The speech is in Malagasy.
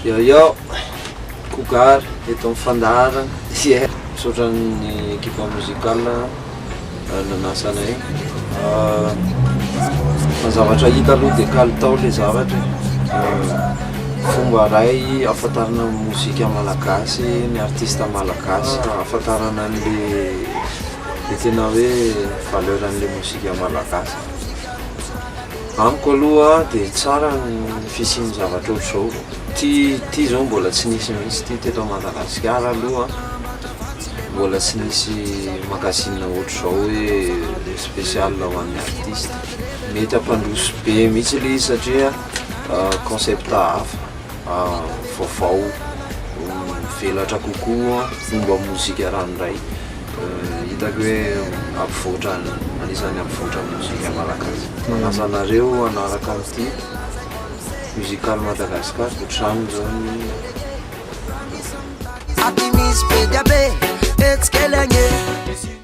Yo yo, Cougar eto amin'ny fandaharana. Yeah. Misaotra ny ekipa musicale nanasa anay. Fa ny zavatra hita aloha dia kalitao ilay zavatra e. Fomba iray ahafantarana ny mozika malagasy, ny artiste malagasy, ahafantarana an'le le tena hoe valeur an'le mozika malagasy. Amiko aloha dia tsara ny fisian'ny zavatra ohatr'izao. Ty ty zao mbola tsy nisy mihitsy ty teto Madagasikara aloha, mbola tsy nisy magazine ohatr'izao hoe spécial ho an'ny artiste. Mety hampandroso be mihitsy ilay izy satria concept hafa, vaovao, mivelatra kokoa momba mozika ranoray. Hitako hoe hampivoatra anisan'ny hampivoatra ny mozika malagasy. Manasa anareo hanaraka an'ity Musical Madagascar ohatr'izany zao ny. Aty misy be dia be, etsy kely agne.